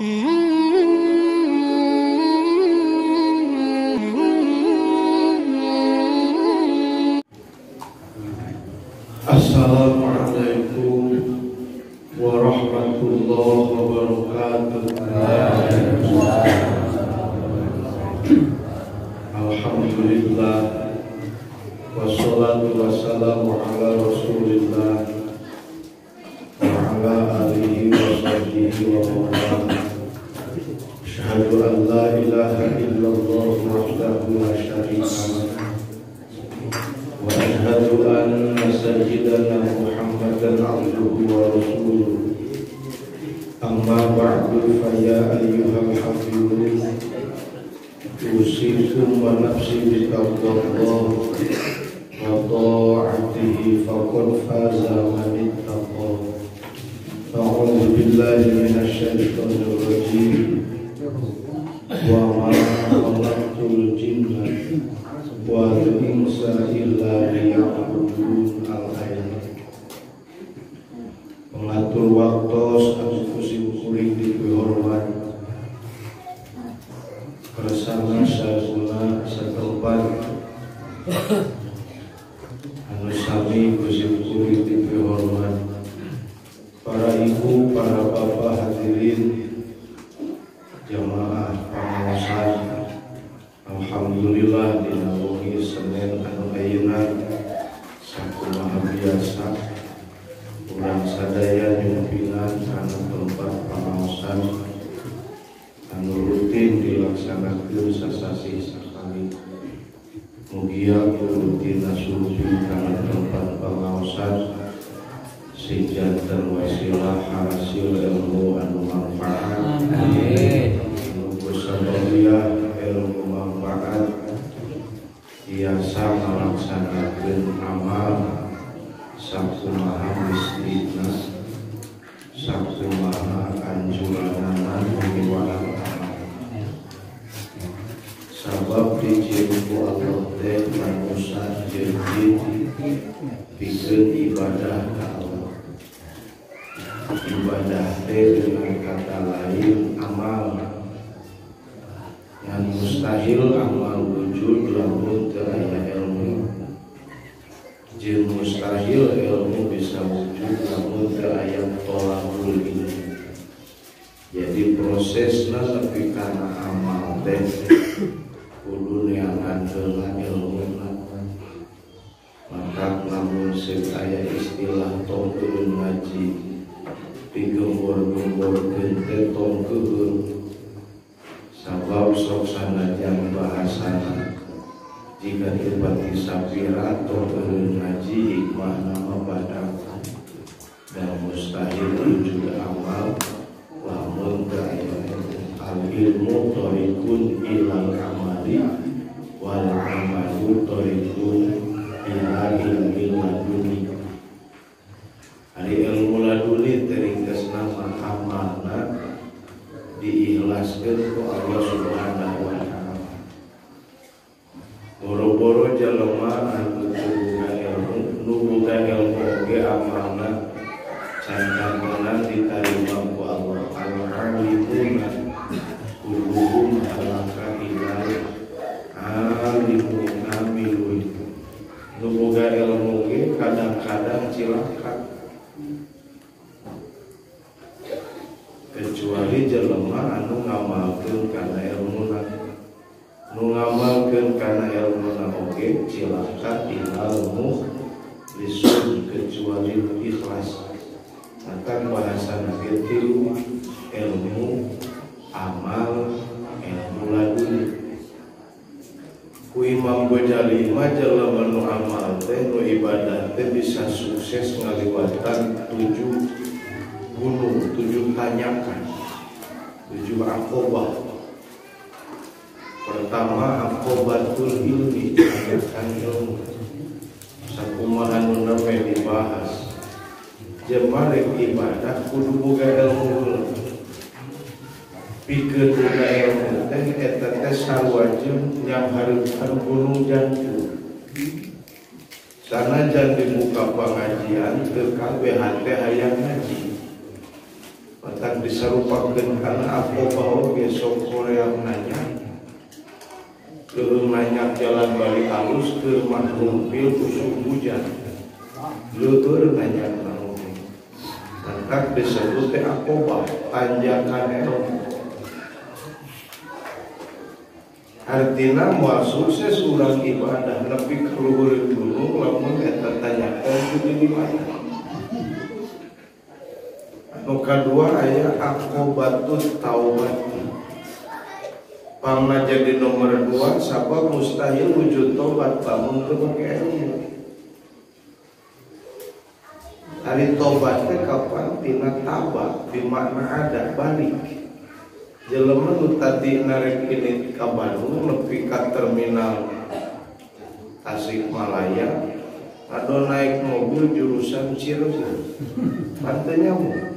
Assalamualaikum warahmatullahi wabarakatuh. Alhamdulillah wassalatu wassalamu ala rasulillah wa ala alihi wa sahbihi wa man walah. Asyhadu an la ilaha illallah wahdahu la syarika lah wa asyhadu anna sayyidana Muhammadan abduhu wa rasuluh. Amma ba'du, fa ya ayyuhal hafizun, usikum wa nafsi bi taqwallah wa ta'atihi faqad faza man ittaqa. A'udzu billahi minasy syaithanir rajim. Wa ma khalaqtul jinna wal insa illa liya'budun. Al-ayat. Pengatur waktos anu kusim kuring dipihormat bersama saguna setempat anu sami kusim kuring dipihormat, para ibu, para bapak hadirin jamaah pengawasan. Alhamdulillah dina wengi Senin anu ayeuna sakumaha biasa urang sadaya nyumpinan kana tempat pengaosan anu rutin dilaksanakeun sasasih sakali. Mugia rutin sumping kana tempat pengaosan sing janten wasilah hasil ilmu anu manfaat. Amin. Anu kusababiyah ilmu manfaat biasa ngalaksanakeun amal sakumaha mistina sakumaha anjuranana miwarang amal. Sabab dijieun ku Allah teh manusa jeung jin pikeun ibadah ka Allah. Ibadah teh dengan kata lain amal. Yang mustahil amal wujud lamun teu aya ilmu. Jeung mustahil ilmu bisa wujud lamun teu aya tolabul ilmi. Jadi prosesna nepi kana amal teh kudu neangan heula ilmuna. Maka lamun seuk aya istilah tong keun ngaji digembor-gemborkeun teh tong keuheul. Sabab sok sanajan bahasana jika tibati sapira tong keuheul ngaji hikmah nama badak dan mustahil wujud amal lamun teu aya al ilmu thariqun ilal amali wal amalu thariqun ila ilmi laduni. Ari ilmu laduni teringkesna mah amalna diikhlaskeun ku Allah Subhanahu wa taala. Boro-boro jelema anu teu boga ilmu, nu boga ilmu oge amalna can kantenan ditarima ku Allah. Al-alimuna kulluhum halaka ilal alimun amilun. Nu boga ilmu ge kadang-kadang cilaka, kecuali jelema anu ngamalkeun kana ilmuna. Nu ngamalkeun kana ilmuna oge cilaka ilal mukhlisun, kecuali nu ikhlas. Maka bahasana ge tilu, ilmu, amal, ilmu laduni. Ku Imam Ghazali mah jelema nu amal teh nu ibadah teh bisa sukses ngaliwatan 7 gunung, 7 tanjakan, 7 akobah. Pertama akobatul ilmi, tanjakan ilmu. Sakumaha nu nembe dibahas. Jelema rek ibadah kudu boga ilmu heula. Pikeun boga ilmu teh eta teh sarua jeung nyanghareupan gunung jangkung. Sanajan dibuka pengajian teu kabeh hate hayang ngaji. Matak disarupakeun kana aqobah oge sok hoream nanya. Leuweung nanya jalan balik halus keur mah rumpil usum hujan. Leueur nanya naon. Matak disebut teh aqobah, tanjakan ilmu. Artina moal sukses urang ibadah nepi ka luhur gunung lamun eta tanyakan ku di mana. Anu kadua aya aqobatut taubat. Pangna jadi nomor 2 sabab mustahil wujud tobat lamun teu make ilmu. Ari tobat teh kapan tina taba bimakna ada balik. Jelema nu tadi narek ini ka Bandung nepi ka terminal Tasikmalaya ado naik mobil jurusan Cirebon. Pan teu nyambung.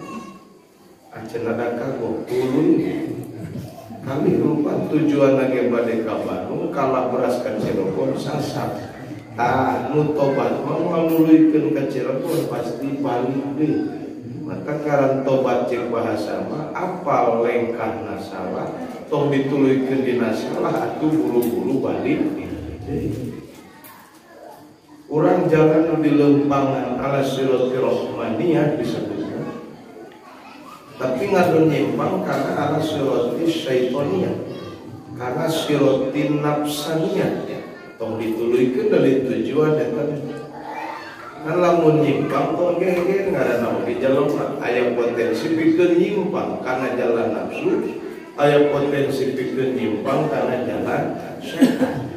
Acan ada kagok tuluy. Kami lupa tujuan lagi bade ka Bandung kalah beras ka Cirebon sasar. Tah nu tobat mah moal nuluykeun ka Cirebon pasti balik deui. Maka ngaran tobat cek bahasa mah apal lengkahna salah tong dituluykeun dina salah atuh buru-buru balik deui. Urang jalan nu di lempangan ala siratir rahmaniyah disebutna. Tapi ngadon nyimpang karena ala sirati syaitoniyah, karena sirati nafsaniyah. Tong dituluykeun dari tujuan eta. Kan lamun nyimpang tong geger ngaranna oge jelema aya potensi pikeun nyimpang karena jalan nafsu, aya potensi pikeun nyimpang karena jalan setan.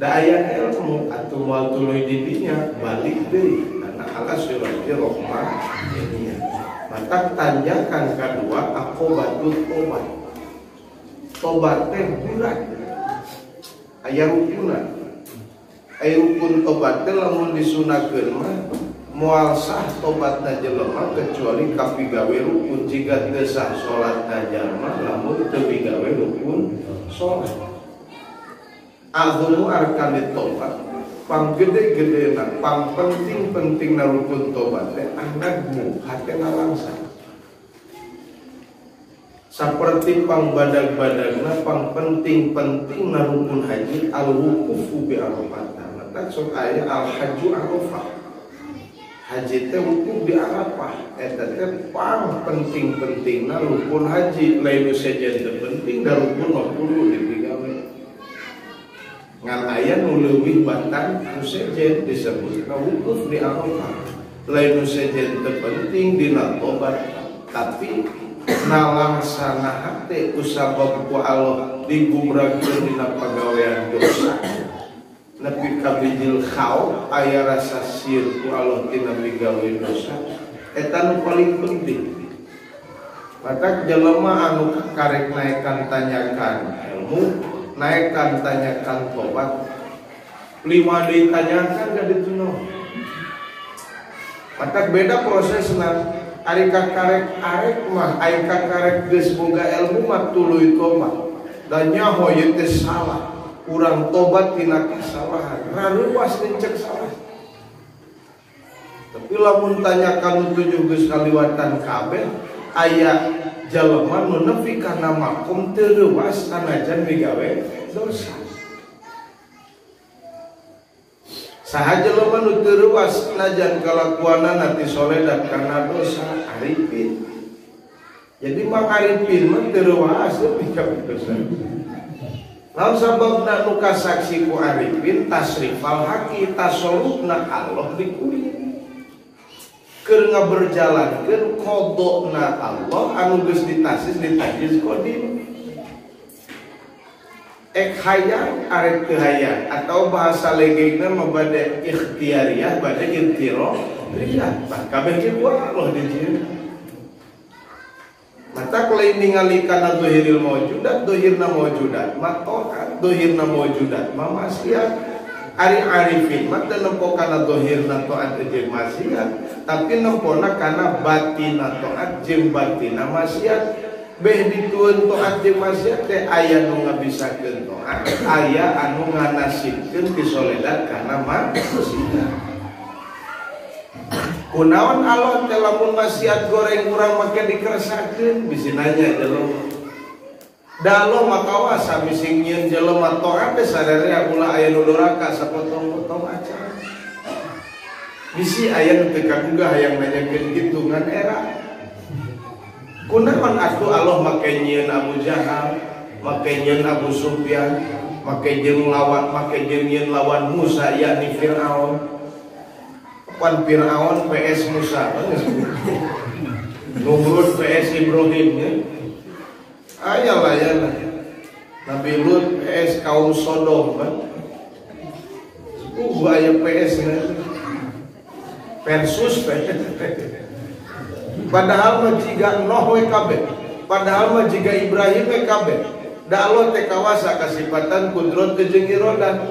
Da aya ilmu atuh moal tuluy di dinya balik deui karena ala sirati rahmaniyah. Matak tanjakan kadua aqobatut tobat. Tobat teh berat. Aya rukunna. Aya rukun tobat teh lamun disunahkeun mah moal sah tobatna jelema kecuali kapigawe rukun. Jiga teu sah salatna jalma lamun teu migawe rukun salat. Azmu arkanit tobat pang gede-gedena, pang penting-pentingna rukun tobat teh anadmu hatena langsa. Saperti pang badag-badagna, pang penting-pentingna rukun haji al-wuqufu bi Arafah. Matak sok aya al-hajju Arafah. Haji teh wukuf di Arafah. Eta teh pang penting-pentingna rukun haji, lain nu sejen teu penting da rukun mah kudu dipigawe. Ngan aya nu leuwih batan nu sejen disebutna wukuf di Arafah. Lain nu sejen teu penting dina tobat, tapi nalangsana hate kusabab ku Allah digubragkeun dina pagawean dosa. Nepi ka bijil khauf aya rasa sieun ku Allah tina migawe dosa. Eta nu paling penting. Matak jelema anu karek naekan tanyakan ilmu, naikkan tanyakan tobat, lima ditanyakan gak dituno. Matak beda prosesna. Ari kakarek arek mah, ari kakarek geus boga ilmu mah tuluy tobat. Da nyaho ieu teh salah. Urang tobat tina kasalahan, raruas nincek salah. Tapi lamun tanyakan tujuh geus kaliwatan kabeh, aya jelema nu nepi kana makom teu leuwas sanajan migawe dosa. Saha jelema nu teu leuwas sanajan kalakuanana ti soledat kana dosa arifin. Jadi mang arifin mah teu leuwas migawe dosa. Lamun sababna nu kasaksi ku arifin tasrifal haqi tasorufna Allah dikulit. Keur ngaberjalankeun qadana Allah anu geus ditasis ditajiz qadim. Ek hayang arek teu hayang atau bahasa legegna mah bade ikhtiariyah bade intiroriyah. Bah kabeh ge ku Allah dijieun. Mata lain ningali kana zahiril maujudat, zahirna maujudat, ma taat, zahirna maujudat, ma maksiat. Ari arifin mah teu nempo kana zahirna taat jeung maksiat, tapi nempona kana batina taat jeung batina maksiat. Beh ditueun taat jeung maksiat teh aya nu ngabisakeun taat, aya anu nganasibkeun ti soledat kana maksiat. Kunaon Allah teh lamun maksiat goreng urang make dikeresakeun bisi nanya jelema. Da Allah mah kawasa bisi nyieun jelema taat teh sararea ulah aya nu doraka sapotong-potong acan. Bisi aya nu teu kaguga hayang nanyakeun kitu ngan era. Kunaon atuh Allah make nyieun Abu Jahal, make nyieun Abu Sufyan, make jeung lawan, make jeung nyieun lawan Musa yakni Firaun. Pan Firaun PS Musa, Numrud PS Ibrahim ya. Aya lah ya lah. Nabi Lut PS kaum Sodom kan. Aya PS nya. Versus PS. Padahal mah jiga Nuh we kabeh. Padahal mah jiga Ibrahim we kabeh. Da Allah teh kawasa kasipatan kudrat jeung irodah.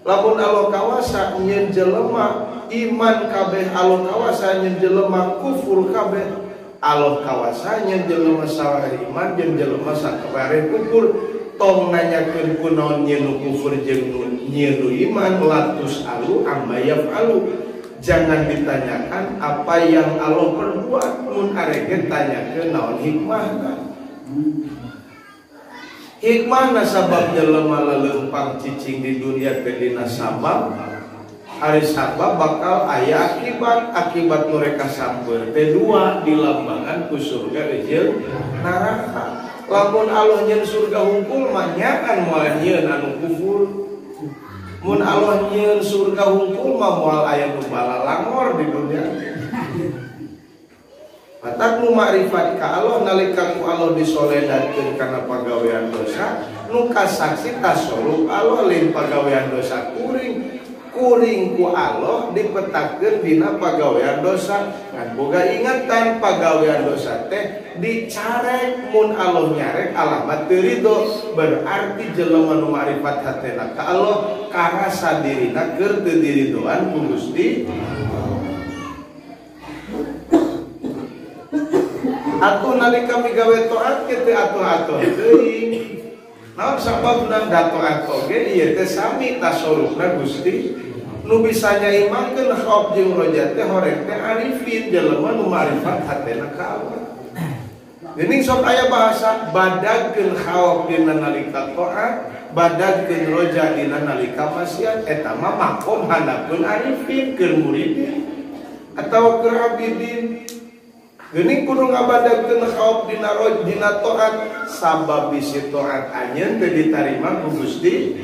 Lamun Allah kawasa nyieun jelema iman kabeh, Allah kawasa nyieun jelema kufur kabeh, Allah kawasa nyieun jelema sawari iman jeung jelema sakabare kufur. Tong nanyakeun kunaon nyieun kufur jeung nyieun iman, latus alu amma yafalu. Jangan ditanyakan apa yang Allah perbuat, mun areke tanyakeun naon hikmahna. Hikmahna sabab jelema lelempang cicing di dunia teh dina sabab. Ari sabab bakal aya akibat, akibat mereka samper teh dua dilambangan ku surga jeung neraka. Lamun Allah nyeun surga hungkul mah nyaan moal nyieun anu kufur. Mun Allah nyieun surga hungkul mah moal aya nu balalangor di dunia. Matak nu makrifat ka Allah nalika ku Allah disoledatkeun kana pagawean dosa, nu kasaksi tasoruf Allah lain pagawean dosa kuring. Kuring ku Allah dipetakeun dina pagawean dosa. Ngan boga ingatan pagawean dosa teh dicarek, mun Allah nyarek alamat teu ridho, berarti jelema nu makrifat hatena ka Allah karasa dirina keur teu diridoan ku Gusti. Atuh nalika migawe taat kitu atuh-atuh teuing. Naon sababna da taat oge ieu teh sami tasorufna Gusti. Nu bisa nyaimangkeun khauf jeung roja teh horeng teh arifin, jelema nu marifat hatena ka Allah. Geuning sok aya bahasa badagkeun khauf dina nalika taat, badagkeun roja dina nalika maksiat, eta mah makom handapeun arifin keur muridin atawa keur abidin. Geuning kudu ngabadagkeun khauf dina roja dina taat, sabab bisi taat anjeun teu ditarima ku Gusti.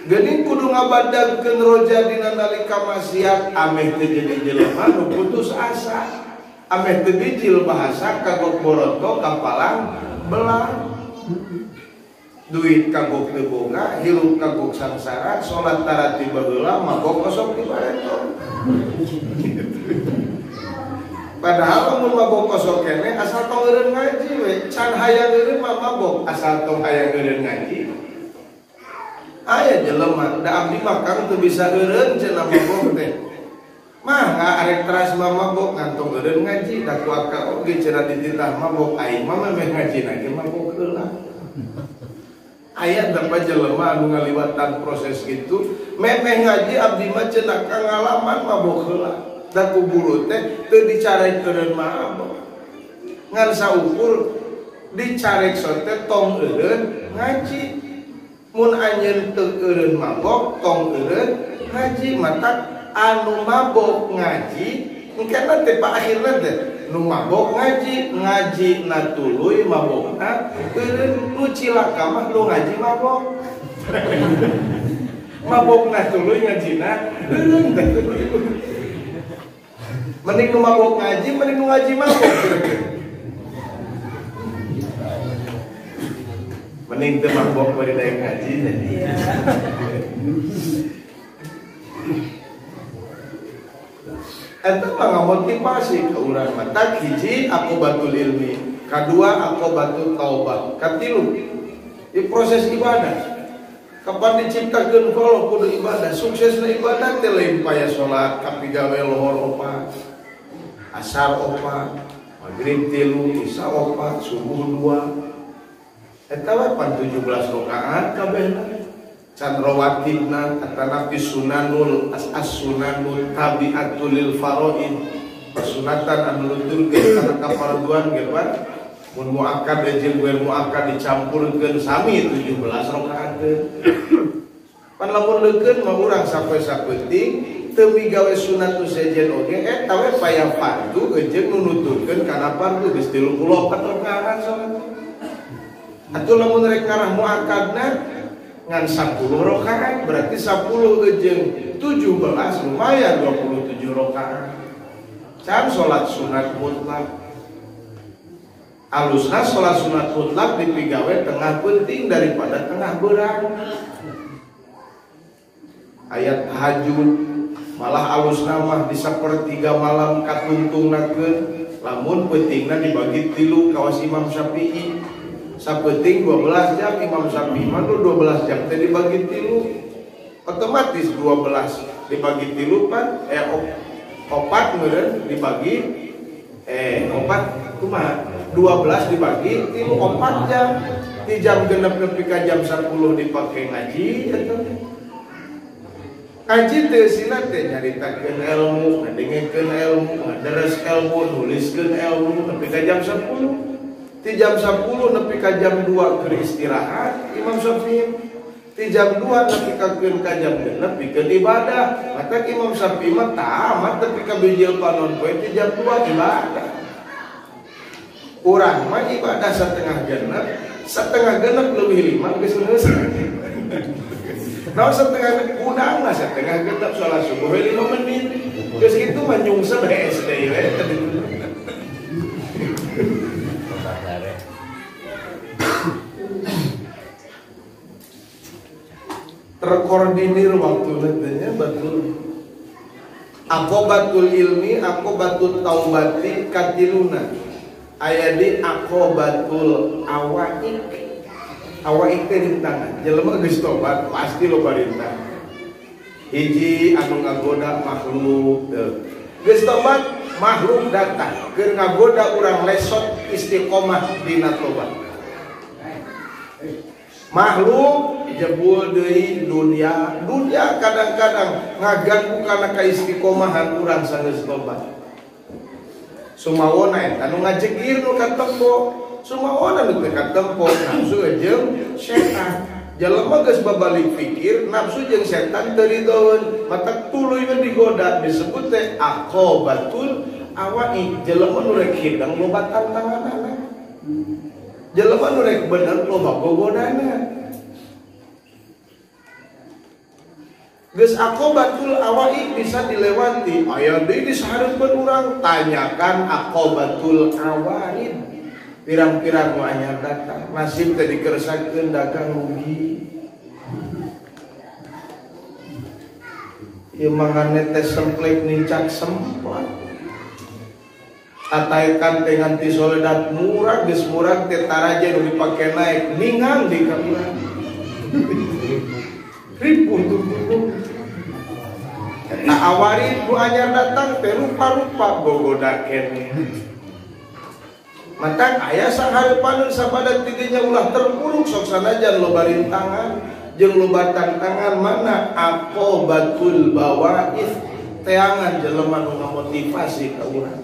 Geuning kudu ngabadagkeun roja dina nalika maksiat, ameh teu jadi jelema nu putus asa, ameh teu bijil bahasa kagok boronto kapalang belang, duit kagok teu boga, hirup kagok sangsara, salat tarati baheula mabok osok di bareto. Padahal lamun mabok osok keneh asal tong eureun ngaji we, can hayang eureun mah mabok, asal tong hayang eureun ngaji. Aya jelema da abdi mah kang teu bisa eureun cenah mabok teh. Mah arek teras mah mabok ngantong eureun ngaji, da ku akal oge cenah dititah mabok, aing mah memeh ngaji na ge mabok heula. Aya dapat jelema anu ngaliwatan proses gitu, memeh ngaji abdi mah cenah kangalaman mabok heula. Da ku guru teh teu dicarek eureun mabok. Ngan saukur dicarek teh tong eureun ngaji. Mun anjeun teu eureun mabok tong eureun ngaji, matak anu mabok ngaji engkena teh pak akhirna teh nu mabok ngaji, ngaji na tuluy mabokna eureun, nu cilaka mah nu ngaji mabok. Mabokna tuluy ngajina eureun teh. Mending nu mabok ngaji, mending nu ngaji mabok. Mending teu mabok bari daek ngaji. Eta mah ngamotivasi ka urang mah. Tak hiji aku batul ilmi, kadua aku batul taubah, katilu di proses ibadah. Kapan diciptakeun ku Allah kudu ibadah, suksesna ibadah teh lain paya salat kapigawe lohor opat, asar opat, maghrib 3, isya opat, subuh 2. Eta we pan 17 rakaat kabehna. Can rawatibna atanapi sunanul as-sunanul tabi'atul lil faraid. Persunatan anu nuturkeun kana kafarduan ge Pak. Mun muakkad jeung ghair muakkad dicampurkeun sami 17 rakaat. Pan lamun leukeun mah urang sapoe sapeuting teu migawe sunat nu sejen oge eta we paya fardu jeung nu nuturkeun kana fardu geus 34 rakaat salat. Atuh lamun rek ngarah muakkadna ngan 10 rakaat berarti 10 jeung 17 lumayan 27 rakaat. Can salat sunat mutlak. Alusna salat sunat mutlak dipigawe tengah penting daripada tengah beurang. Ayat tahajud malah alusna mah di sapertiga malam katuntungnakeun lamun pentingna dibagi 3 kawas Imam Syafi'i. Sapenting 12 jam Imam Syafi'i mah 12 jam teh dibagi 3. Otomatis 12 dibagi 3 pan opat meureun dibagi opat kumaha 12 dibagi 3 opat jam. Di jam genep nepi ka jam 10 dipake ngaji eta. Ngaji teh sina teh nyaritakeun ilmu, ngadengekeun ilmu, ngaderes ilmu, nuliskeun ilmu nepi ka jam 10. Di jam 10 nepi ka jam 2 keur istirahat Imam Syafi'i. Di jam 2 nepi ka jam 6 pikeun ibadah. Maka Imam Syafi'i mah tamat nepi ka bijil panon poe di jam 2 ibadah. Urang mah ibadah setengah genep leuwih 5 geus leungseun. Nah setengah udang lah setengah genep salat subuh 5 menit. Geus kitu mah nyungsep hese deui we. Terkoordinir waktu nantinya betul. Akobatul ilmi, akobatul taubati katiluna. Aya di akobatul awaik. Awaik teh rintangan. Jelema geus tobat pasti loba rintangan. Hiji anu ngagoda makhluk. Geus tobat makhluk datang keur ngagoda urang lesot istiqomah dina tobat. Makhluk jebul deui dunia. Dunia kadang-kadang ngaganggu kana kaistiqomahan urang sanggeus tobat. Sumawona eta nu ngajegir nu katempo, sumawona nu teu katempo nafsu jeung setan. Jelema geus babalik pikir nafsu jeung setan teu ridoeun, matak tuluy we digoda disebut teh aqobatul awai. Jelema nu rek hidang loba tantanganana. Jelema nu rek bener loba gogodana. Geus aqobatul awai bisa dilewati. Aya deui di sahareupeun urang tanyakan aqobatul awaid. Pirang-pirang nu anyar datang, nasib teh dikersakeun dagang rugi. Ieu mangane teh semplek nincak semplak. Ataikan teh nganti soledat murah geus murah teh taraje nu dipake naik ningang di ka urang. Ripuh tuh. Nah awari bu anyar datang teh rupa-rupa gogoda keneh. Matang aya sahareupaneun sabada tidinya ulah terpuruk sok sanajan loba rintangan jeung loba tantangan mana aqobatul bawais teangan jelema nu ngamotivasi ka urang.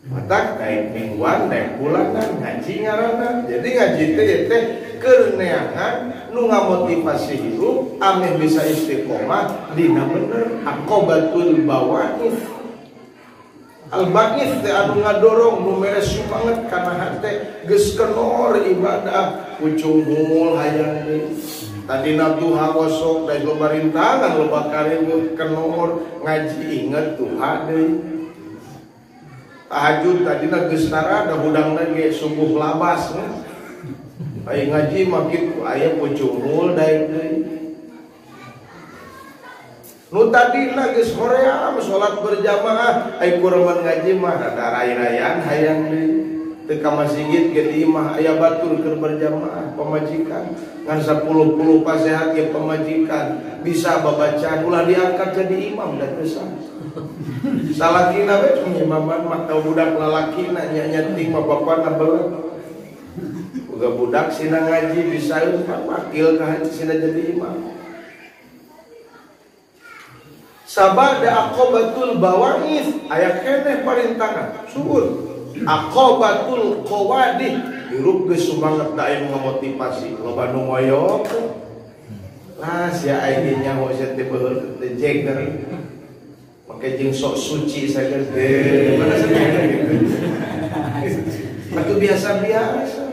Matak daek mingguan daek bulanan ngaji ngaranna. Jadi ngaji teh teh keur neangan nu ngamotivasi hirup ameh bisa istiqomah dina bener aqobatul bawais. Al-ba'ith teh anu ngadorong nu mere sumanget kana hate geus kenor ibadah ucunggul hayang deui. Tadina duha kosok da loba rintangan loba karewut kenor ngaji inget duha deui. Tahajud tadina geus tarada hudangna ge subuh labas. Aya ngaji mah kitu aya pucungul daek deui. Nu tadina geus hoream salat berjamaah ai kureman ngaji mah rada ray-rayan hayang deui. Teu ka masjid ge di imah aya batur keur berjamaah pamajikan ngan 10 pasehat ge pamajikan bisa babacaan ulah diangkat jadi imam da teu sah. Salakina we imaman mah tau budak lalakina nya nyeting mah bapana belet. Boga budak sina ngaji bisa wakil ka sina jadi imam. Sabada aqabatul bawa'ith aya keneh parintangan subur. Aqabatul qawadih hirup geus sumanget da aya ngamotivasi loba nu ngoyok. Lah sia aing nyaho sia teh beuheul teh jeger. Make jeung sok suci saja teh. Mana saja gitu. Atuh biasa-biasa.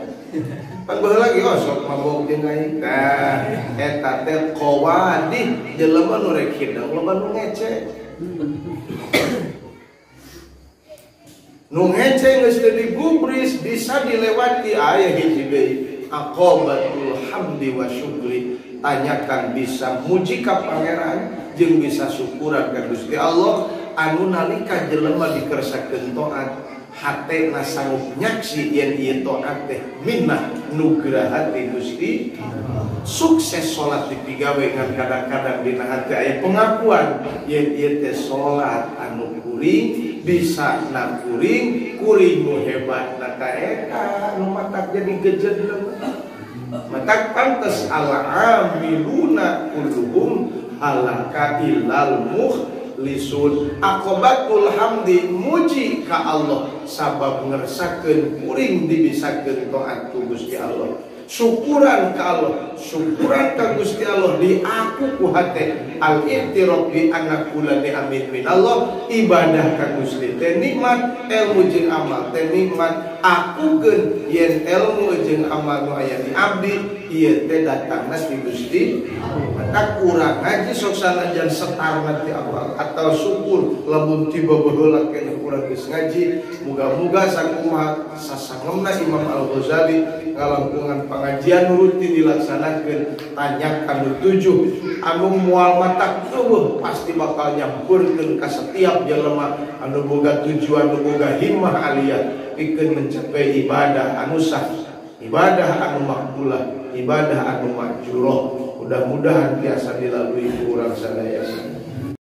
Pan baheula lagi oh sok mabok jeung aing. Tah eta teh qawadih jelema nu rek hidang loba nu ngece. Nu ngece geus teu digubris bisa dilewati aya hiji deui. Aqabatul hamdi wa syukri. Tanyakan bisa muji ka pangeran jeung bisa syukuran ka Gusti Allah anu nalika jelema dikersakeun taat hatena sanggup nyaksi yen ieu taat teh minnah nugraha ti Gusti. Sukses salat dipigawe ngan kadang-kadang dina hati aya pengakuan yen ieu teh salat anu kuring bisa na kuring kuring nu hebat na ka eta nu matak jadi gejed. Matak pantes al-amiluna kulluhum halaka illal mukhlisun. Aqabatul hamdi muji ka Allah sabab ngersakeun kuring dibisakeun taat ku Gusti Allah. Syukuran ka Allah, syukuran ka Gusti Allah diaku ku hate al-i'tiraf bi anna kulla ni'amin min Allah, ibadah ka Gusti teh nikmat, ilmu jeung amal teh nikmat. Akukeun yen ilmu jeung amal nu aya di abdi ieu teh datangna ti Gusti. Maka kurang ngaji sok sanajan setar ti awal atau syukur lamun tiba baheula keneh urang geus ngaji. Muga-muga sakumaha sasangemna Imam Al-Ghazali ngalangkungan pengajian rutin dilaksanakeun tanyakan nu tujuh anu moal matak eueuh pasti bakal nyampeurkeun ka setiap jelema anu boga tujuan anu boga himmah aliyah pikeun mencapai ibadah anu sah, ibadah anu makbulah, ibadah anu majurah. Mudah-mudahan biasa dilalui ku urang sadaya.